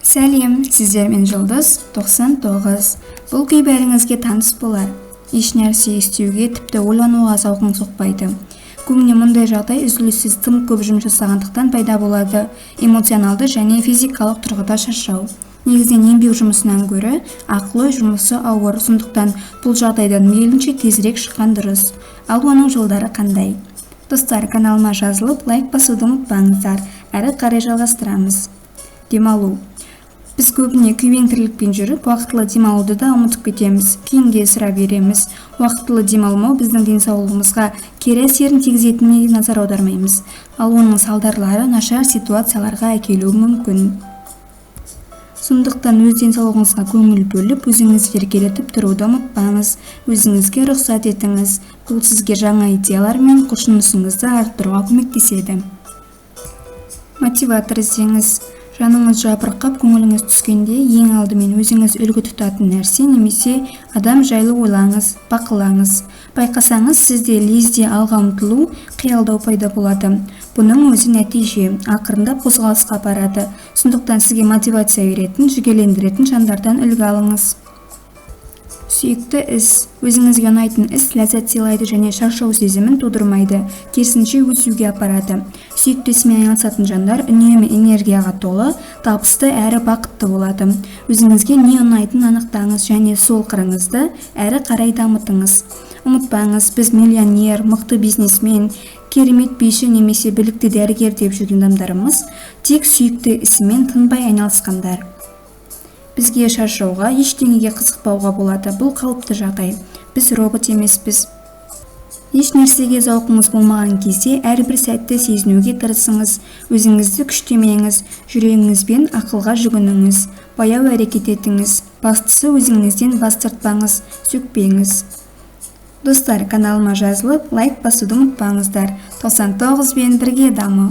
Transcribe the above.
Сәлем, сіздермен Жұлдыз 99. Бұл күй бәріңізге таныс болар. Еш нәрсе істеуге, тіпті ойлануға зауқың соқпайды. Көбіне мұндай жағдай үзіліссіз тым көп жұмыс жасағандықтан пайда болады. Эмоционалды және физикалық тұрғыда шаршау. Негізінен еңбек жұмысынан гөрі ақыл-ой жұмысы ауыр, сондықтан бұл жағдайдан мейлінше тезірек шыққан дұрыс. Ал оның жолдары қандай? Достар, каналыма жазылып, лайк басуды ұмытпаңыздар. Әрі қарай жалғастырамыз. Демалу. Біз көбіне күйбең тірлікпен жүріп, уақытылы демалуды да ұмытып кетеміз, кейінге ысыра береміз. Уақытылы демалмау біздің денсаулығымызға кері әсерін тигізетініне назар аудармаймыз, ал оның салдарлары нашар ситуацияларға әкелуі мүмкін. Сондықтан өз денсаулығыңызға көңіл бөліп, өзіңізді еркелетіп тұруды ұмытпаңыз. Өзіңізге рұқсат етіңіз. Бұл сізге жаңа идеялар мен құлшынысыңызды арттыруға көмектеседі. Мотиватор іздеңіз. Жаныңыз жабырқап, көңіліңіз түскенде, ең алдымен өзіңіз үлгі тұтатын нәрсе немесе адам жайлы ойлаңыз, бақылаңыз. Байқасаңыз, сізде лезде алға ұмтылу, қиялдау пайда болады. Бұның өзі нәтиже, ақырындап қозғалысқа апарады. Сондықтан сізге мотивация беретін, жігерлендіретін жандардан үлгі алыңыз. Сүйікті іс. Өзіңізге ұнайтын іс ләззат сыйлайды және шаршау сезімін тудырмайды, керісінше өсуге апарады. Сүйікті ісімен айналысатын жандар үнемі энергияға толы, табысты әрі бақытты болады. Өзіңізге не ұнайтынын анықтаңыз және сол қырыңызды әрі қарай дамытыңыз. Ұмытпаңыз, біз миллионер, мықты бизнесмен, керемет биші немесе білікті дәрігер деп жүрген адамдарымыз тек сүйікті ісімен тынбай айналысқандар. Бізге шаршауға, ештеңеге қызықпауға болады. Бұл қалыпты жағдай. Біз робот емеспіз. Еш нәрсеге зауқыңыз болмаған кезде әрбір сәтті сезінуге тырысыңыз. Өзіңізді күштемеңіз, жүрегіңіз бен ақылға жүгініңіз. Баяу әрекет етіңіз. Бастысы, өзіңізден бас тартпаңыз, сөкпеңіз. Достар, каналыма жазылып, лайк басуды ұмытпаңыздар. 99 бен бірге дамы.